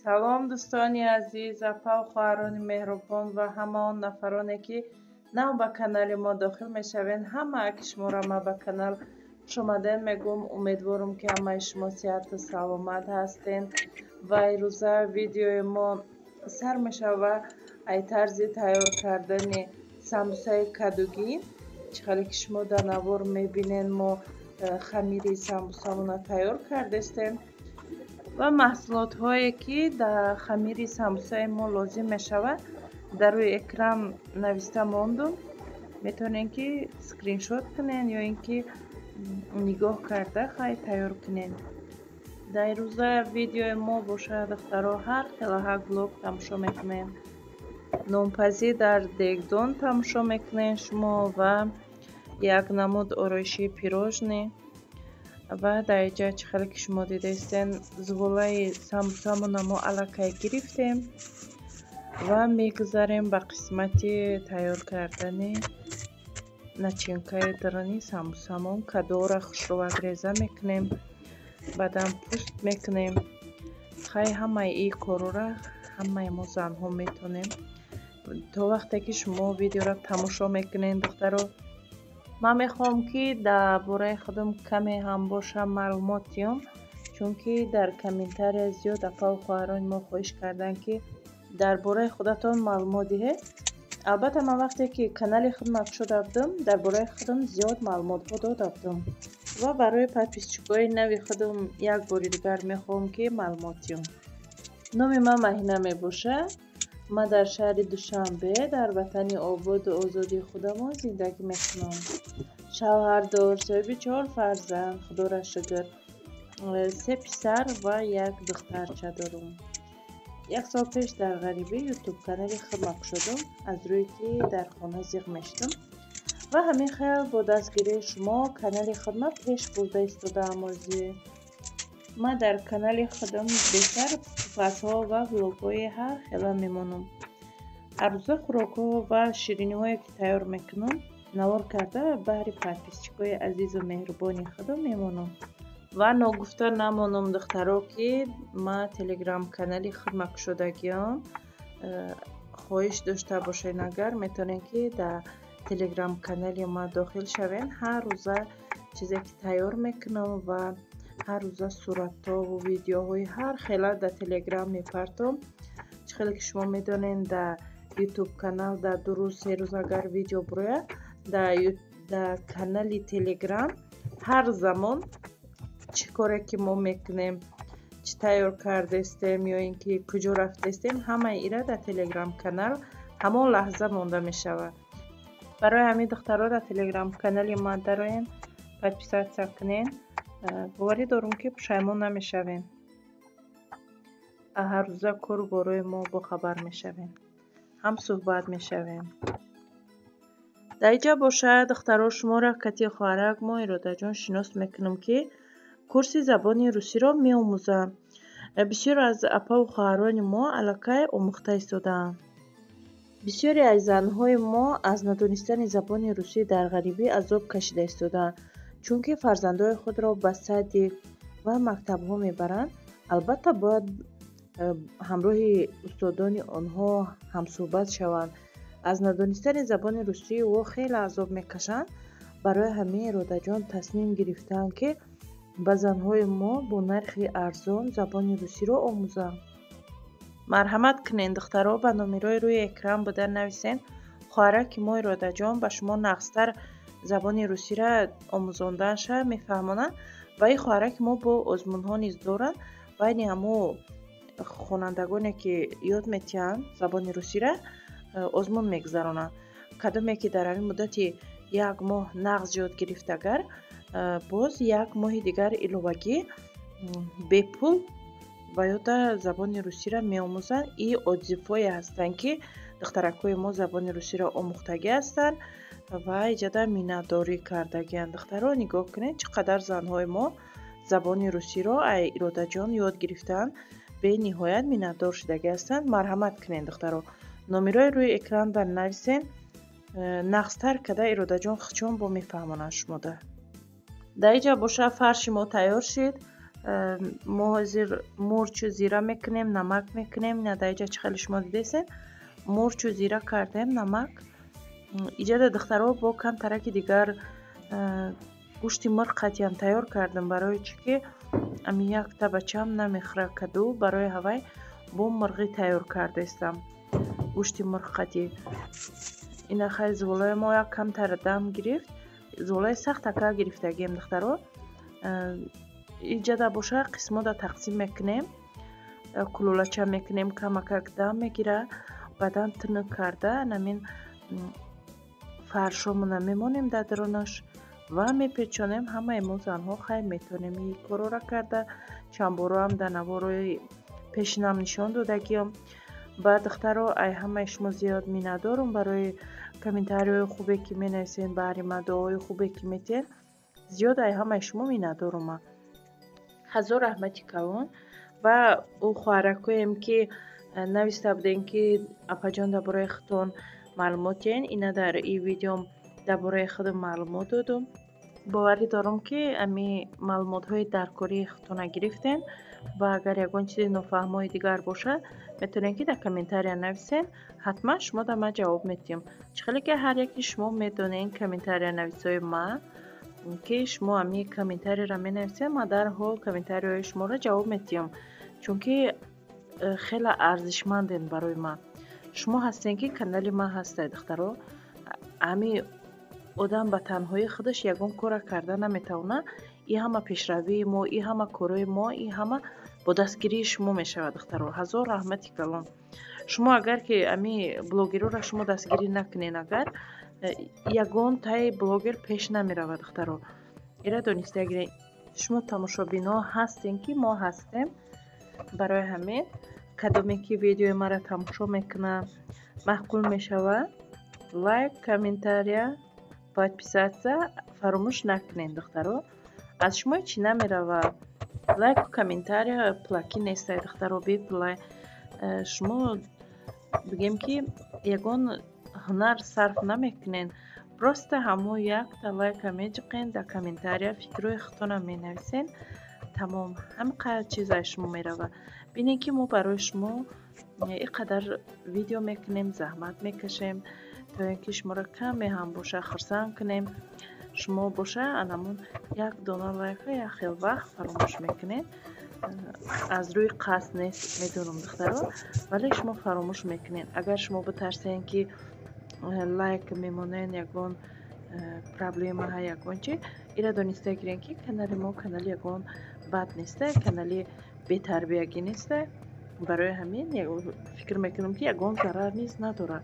Салом, дӯстони азиз, апаву хоҳарони меҳрубон ва ҳама он нафароне, ки нав ба канали мо дохил мешавед. Ҳамаи шуморо ман ба канал хушомадед мегӯм. Умедворам, ки ҳамаи шумо сиҳату саломат ҳастед. Ва ирӯза видеои мо сар мешава ай тарзи тайёр кардани самбусаи кадугӣ. Чӣ хеле ки шумо дар навор мебинед, мо хамири самбусамона тайёр кардестем ва маҳсулотҳое, ки дар хамири самбусаи мо лозим мешавад, дар рӯи экран нависта мондум. Метавонед, ки скриншот кунед ё ин ки нигоҳ карда хай тайёр кунед. Дар ирӯза видеои мо бошад, духтаро, ҳар хелаҳа влог тамошо мекунем, нонпазӣ дар дегдон тамошо мекунем шумо ва як намуд ороиши пирожный. Ва дар инҷа, чӣ хеле ки шумо дидаистен, зуволаи самбусамона мо аллакай гирифтем ва мегузарем ба қисмати тайёр кардани начинкаи даруни самбусамон. Кадуора хушрӯвак реза мекунем, баъдан пӯст мекунем. Хай, ҳамаи ин корора ҳамаи мо занҳо метонем. То вақте ки шумо видеоро тамошо мекунед, духтаро, ман мехоҳам, ки дар бораи худам каме ҳам бошам маълумот диҳам, чунки дар комментария зиёд апаву хоҳарони мо хоҳиш карданд, ки дар бораи худатон маълумот диҳед. Албатта, ман вақте ки канали худам кушода будам, дар бораи худам зиёд маълумотҳо дода будам ва барои подписчикои нави худам як бори дигар мехоҳам, ки маълумот диҳам. Номи ман Маҳина мебошад. Ман дар шаҳри Душанбе, дар ватани ободу озодии худамон зиндагӣ мекунам. Шавҳардор, соҳиби чор фарзанд, худоро шукр, се писар ва як духтарча дорам. Як сол пеш дар ғарибӣ Ютуб канали худам кушодам, аз рӯе ки дар хона зиқ мешудам, ва ҳамин хел бо дастгирии шумо канали худма пеш бурда истодаам. Озӣ ман дар канали худам бештар пухтупазҳо ва влогҳои ҳар хела мемонам. Ҳаррӯза хӯрокҳо ва шириниҳое, ки тайёр мекунам, навор карда баҳри подписчикои азизу меҳрубони худам мемонам. Ва ногуфта намонам, духтаро, ки ман Телеграм канали худма кушодагиам. Хоҳиш дошта бошед агар, метавонед, ки дар Телеграм канали ман дохил шавед. Ҳар рӯза чизе ки тайёр мекунам ва ҳар рӯза суратҳову видеоҳои ҳар хела дар Телеграм мепартом. Чӣ хеле ки шумо медонед, дар Ютуб канал дар 2 рӯз, 3 рӯз агар видео бирояд, дар канали Телеграм ҳар замон чӣ коре ки мо мекунем, чӣ тайёр кардастем ё ин ки куҷо рафтаистем, ҳамаи ира дар Телеграм канал ҳамон лаҳза монда мешавад. Барои ҳамин, духтаро, дар Телеграм канали ман дароен, подписаться кунед. Боварӣ дорум, ки пушаймон намешавем, ҳаррӯза кору борои мо бохабар мешавем, ҳам суҳбат мешавем. Дар инҷа бошад, духтаро, шуморо кати хоҳарак мо Иродаҷон шинос мекунам, ки курси забони русиро меомӯзам. Бисёр аз апаву хоҳарони мо аллакай омӯхта истодаанд. Бисёре аз занҳои мо аз надонистани забони русӣ дар ғарибӣ азоб кашида истодаанд, чунки фарзандои худро ба садик ва мактабҳо мебаранд. Албатта, бояд ҳамроҳи устодони онҳо ҳамсӯҳбат шаванд. Аз надонистани забони русӣ ӯ хеле азоб мекашанд. Барои ҳамин Иродаҷон тасмим гирифтаанд, ки ба занҳои мо бо нархи арзон забони русиро омӯзанд. Марҳамат кунед, духтаро, ба номерои рӯи экран буда нависен. Хоҳараки мо Иродаҷон ба шумо нағзтар забони русиро омӯзонданша мефаҳмонанд. Ва ин хоҳараки мо бо озмунҳо низ доранд. Байни ҳамо хонандагоне, ки ёд метиҳанд забони русиро, озмун мегузаронанд. Кадоме ки дар ҳамин муддати як моҳ нағз ёд гирифт, агар боз як моҳи дигар иловагӣ бепул ва ёда забони русиро меомӯзанд. И отзывҳое ҳастанд, ки духтаракҳои мо забони русиро омӯхтагӣ ҳастанд ва иҷода миннатдорӣ кардагианд. Духтаро, нигоҳ кунед, чӣ қадар занҳои мо забони русиро ай Иродаҷон ёд гирифтаанд, бениҳоят миннатдор шудагӣ ҳастанд. Марҳамат кунед, духтаро, номерои рӯи экран дар нависен. Нағзтар када Иродаҷон хучон бо мефаҳмонанд шумода. Дар инҷа боша, фарши мо тайёр шид. Мо ҳозир мурчу зира мекунем, намак мекунем. Ина дар иҷа чӣ хеле шумо дидесен, мурчу зира кардем, намак. Иҷада духтаро бо камтараки дигар гӯшти мурғ қатиям тайёр кардам, барои чӣ ки ами якта бачам намехӯра каду, барои ҳавай бо мурғӣ тайёр кардаистам, гӯшти мурғ қатӣ. Ина хай зуволаи мо як камтар дам гирифт, зуволаи сахтака гирифтагием духтаро. Иҷада боша қисмода тақсим мекунем, кулулача мекунем, камакак дам мегира, баъдан тунук карда анамин фаршомона мемонем дар дарунаш ва мепечонем. Ҳамаи мо занҳо хай метавонем ин корора карда. Чанд бороам дар наворои пешинам нишон додагиём. Ба духтаро ай ҳамаи шумо зиёд миннатдорум барои комментариҳои хубе ки менависен, баҳри ма дуоҳои хубе ки метиҳен. Зиёд ай ҳамаи шумо миннатдорум. Ҳазор раҳмати калон. Ва ӯ хоҳаракоем ки нависта будем ки апаҷон дар бораи худтон маълумот диҳен, ина дар ин видеом дар бораи худам маълумот додум. Боварӣ дорам ки ами маълумотҳои даркории худтона гирифтем ва агар ягон чизи нофаҳмои дигар бошад, метавонед ки дар комментария нависен, ҳатман шумо дар ман ҷавоб медиҳем. Чӣ хеле ки ҳар яки шумо медонед комментария нависҳои ман, ки шумо ами комментарияро менависед, ман дарҳол комментарияҳои шуморо ҷавоб медиҳам, чунки хеле арзишманден барои ман. Шумо ҳастен ки канали ман ҳастед духтаро. Ами одам ба танҳоии худаш ягон кора карда наметавонад. И ҳама пешравии мо, и ҳама корҳои мо, и ҳама бо дастгирии шумо мешавад духтаро. Ҳазор раҳмати калон. Шумо агар ки ами блогерора шумо дастгирӣ накунед, агар ягон таи блогер пеш намеравад духтаро. Ира дониста гиред. Шумо тамошобино ҳастем ки мо ҳастем. Барои ҳамин кадоме ки видеои маро тамошо мекунад, маъқул мешавад, лайк, комментария, подписаться фаромӯш накунед духтаро. Аз шумо ҳеҷ намеравад. Лайку комментария пулакӣ нестай духтаро, бепулай. Шумо бигем ки ягон ҳунар сарф намекунед, просто ҳамо якта лайка меҷиқен, дар комментария фикрҳои худтонам менависен, тамом. Ҳамин қадр чиз аз шумо меравад. Бинед ки мо барои шумо ин қадар видео мекунем, заҳмат мекашем то ин ки шуморо каме ҳам боша хурсанд кунем. Шумо боша анамун як дона лайка як хел вақт фаромӯш мекунед. Аз рӯи қасд нест, медонам духтаро, вале шумо фаромӯш мекунед. Агар шумо битарсен ки лайк мемонен, ягон проблема ҳа, ягон чи, ира дониста гирен ки канали мо канали ягон бад неста, канали бетарбиягӣ неста. Барои ҳамин фикр мекунам ки ягон зарар низ надорад.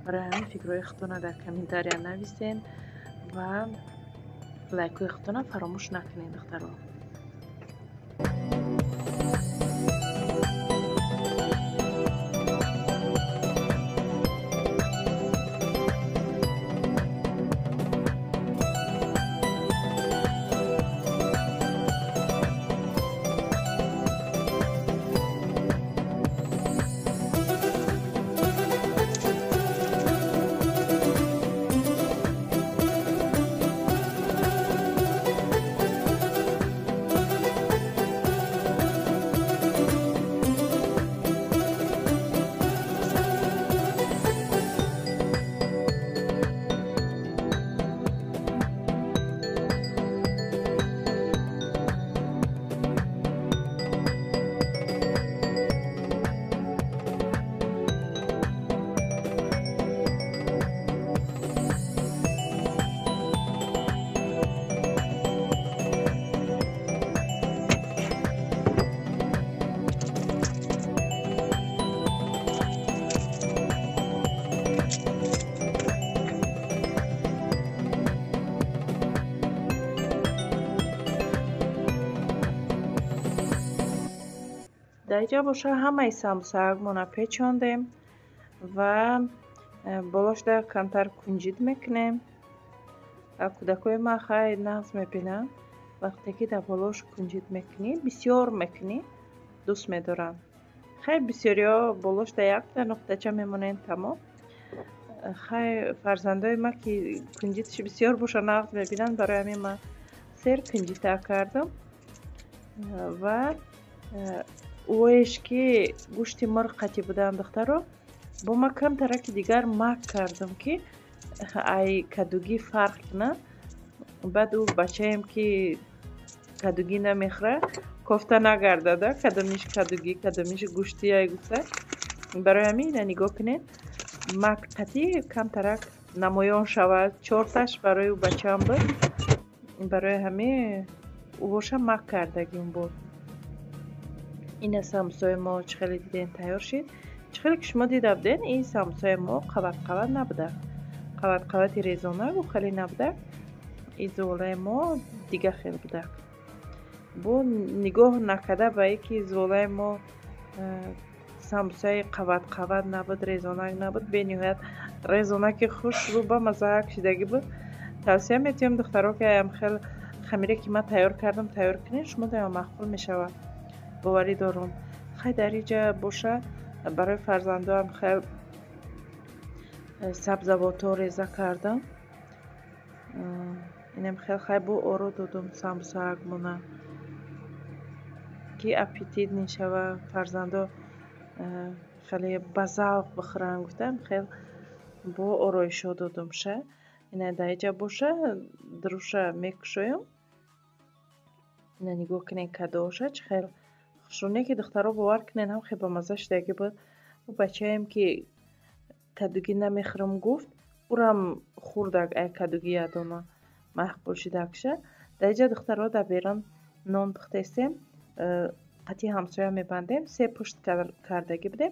Барои ҳамин фикрҳои худтона дар комментария нависен ва лайкҳои худтона фаромӯш накунед духтаро. Дар инҷа боша ҳамаи самбусаакмона печондем ва болошда камтар кунҷид мекунем. Кӯдакҳои ман хай нағз мебинанд, вақте ки дар болош кунҷид мекунӣ, бисёр мекунӣ, дӯст медоранд. Хай бисёриҳо болошда якта нуқтача мемонанд, тамом. Хай фарзандои ман ки кунҷидш бисёр боша нағз мебинанд, барои ҳамин ман сер кунҷита кардам. Ва ӯеш ки гӯшти мурғ қатӣ будан, духтаро, бо ма камтараки дигар мак кардам, ки ай кадугӣ фарқ кунад. Баъд ӯ бачаем, ки кадугӣ намехӯрад, кофта нагардада, кадомиш кадугӣ, кадомиш гӯштия гуфта. Барои ҳамин ина нигоҳ кунед, мак қатӣ камтарак намоён шавад. Чорташ барои ӯ бачаам буд, барои ҳамин ӯҳоша мак кардагим буд. Ина самбусаи мо чӣ хеле дидем, тайёр шид. Чӣ хеле ки шумо дида будед, ин самбусаи мо қават қават набуда, қават қавати резонагу хеле набуда. Ин зуолаи мо дига хел буда. Бо нигоҳ накарда ба ин ки зуолаи мо самбусаи қават қават набуд, резонак набуд, бениҳоят резонаки хушрӯ, ба маззаак шидагӣ буд. Тавсия метиҳам, духтаро, ки аям хел хамире ки ман тайёр кардам, тайёр кунед, шумо даям маъқул мешавад, боварӣ дорум. Хай, дар инҷа боша барои фарзандоам хел сабзавотҳо реза кардам. Инам хел хай бо оро додум самбусаакмона, ки аппетит мешава, фарзандо хеле ба завқ бихӯранд гуфтам, хел бо ороишҳо додумша. Ина дар инҷа боша дуруша мекушоям. Ина нигоҳ кунед, кадоша чӣ хел хушрӯ. Не ки, духтаро, бовар кунед, ҳам хел бамазза шидагӣ буд. Ӯ бачаем, ки кадугӣ намехӯрам гуфт, ӯрам хӯрдак, ай кадугӣ ядона маъқул шидакша. Дар инҷа, духтаро, дар берун нон пухтестем, қатъи ҳамсоя мебандем. Се пушт кардагӣ будем,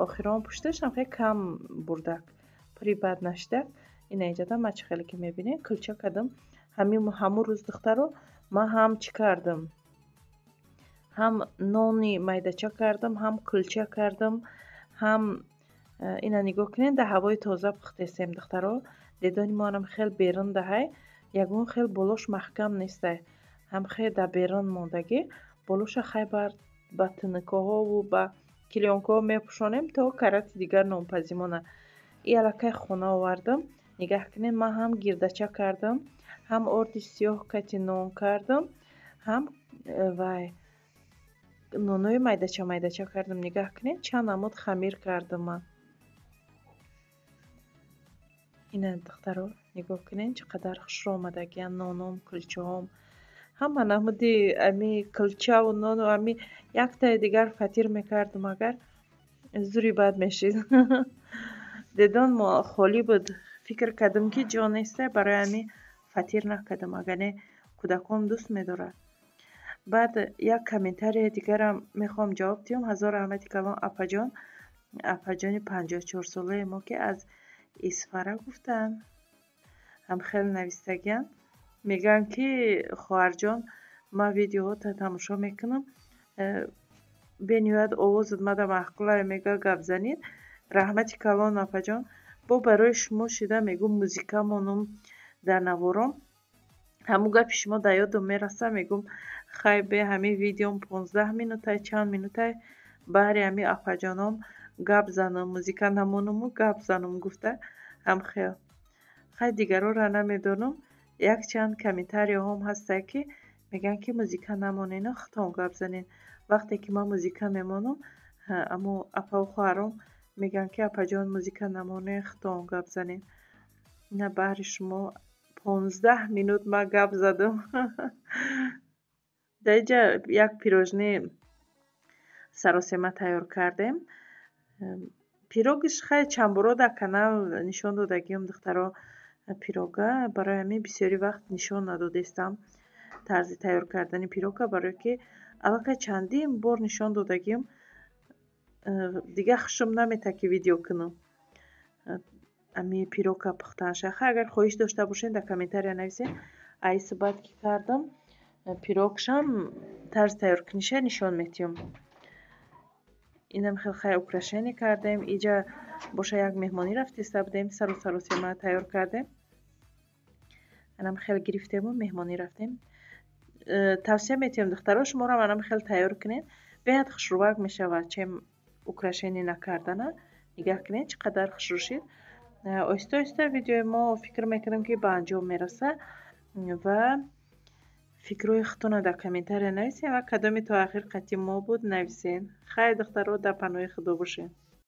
охирон пушташ ҳам хеле кам бурдак, пури бад нашидак. Ина инҷада ма чӣ хеле ки мебинед, кулча кардам. Ҳамун рӯз, духтаро, ман ҳам чӣ кардам, ҳам нони майдача кардам, ҳам кулча кардам, ҳам ина нигоҳ кунед, дар ҳавои тоза пухтестем, духтаро. Дедони моам хел берун даҳай, ягон хел болош маҳкам нестай, ҳам хел дар берун мондагӣ. Болоша хай ба тинукоҳову ба клёнкаҳо мепӯшонем, то карати дигар нонпазимона. И аллакай хона овардам. Нигаҳ кунед, ман ҳам гирдача кардам, ҳам орди сиёҳ кати нон кардам, ҳам вай нонои майдача майдача кардам. Нигаҳ кунед, чанд намуд хамир кардам ман. Ина, духтаро, нигоҳ кунед, чӣ қадар хушрӯ омадагиян ноном, кулчаҳом, ҳама намуди ами кулчаву нону. Ами яктаи дигар фатир мекардам агар, зури бад мешид. Дедон холӣ буд, фикр кардам, ки ҷо нестай, барои ҳамин фатир накардам, агар не, кӯдакон дӯст медорад. Баъд як комментарияи дигарам мехоҳам ҷавоб диҳам. Ҳазор раҳмати калон, апаҷон, апаҷони 54-солаи мо, ки аз Исфара гуфтанд, ҳам хеле навистагиянд. Мегӯянд, ки хоҳарҷон, ман видеоҳота тамошо мекунам, бениҳоят овозат мада маъқулае, мега, гап занед. Раҳмати калон, апаҷон. Бо барои шумо шида мегӯм, музика монум дар навором, ҳамун гапи шумо дар ёдам мераса. Мегӯм, хай, бе ҳамин видеом 15 минутай, чанд минутай, баҳри ҳамин апаҷоном гап занам, музика намонуму гап занам гуфта. Ҳам хел хай, дигарора намедонам, якчанд комментарияҳом ҳастае, ки мегӯянд, ки музика намонену худтон гап занед. Вақте ки ман музика мемонам, аммо апаву хоҳаром мегӯянд, ки апаҷон, музика намоне, худтон гап занед. Ина баҳри шумо 15 минут ман гап задам. Дар инҷа як пирожни саросема тайёр кардем. Пирогиш хай чандборо дар канал нишон додагиам, духтаро, пирога. Барои ҳамин бисёри вақт нишон надодестам тарзи тайёр кардани пирога, барое ки аллакай чандин бор нишон додагиам, дигар хушум наметад, ки видео кунам ами пирога пухтанша. Хай, агар хоҳиш дошта бошед, дар комментария нависед. Айси баъд ки кардам пирогшам, тарзи тайёркуниша нишон метиҳам. Инам хел хай украшение кардем. Иҷа боша як меҳмонӣ рафтиста будем, сару саросема тайёр кардем, анам хел гирифтему меҳмонӣ рафтем. Тавсия метиҳам, духтаро, шуморо анам хел тайёр кунед, беҳад хушрӯвак мешавад, чем украшение накардана. Нигаҳ кунед, чӣ қадар хушрӯ шид. Оҳиста оҳиста видеои мо, фикр мекунам, ки ба анҷом мерасад ва Фикрҳои худтонро дар комментария нависен ва кадоми то ахир қати мо буд, нависен. Хайр, духтаро, дар паноҳи Худо бошед.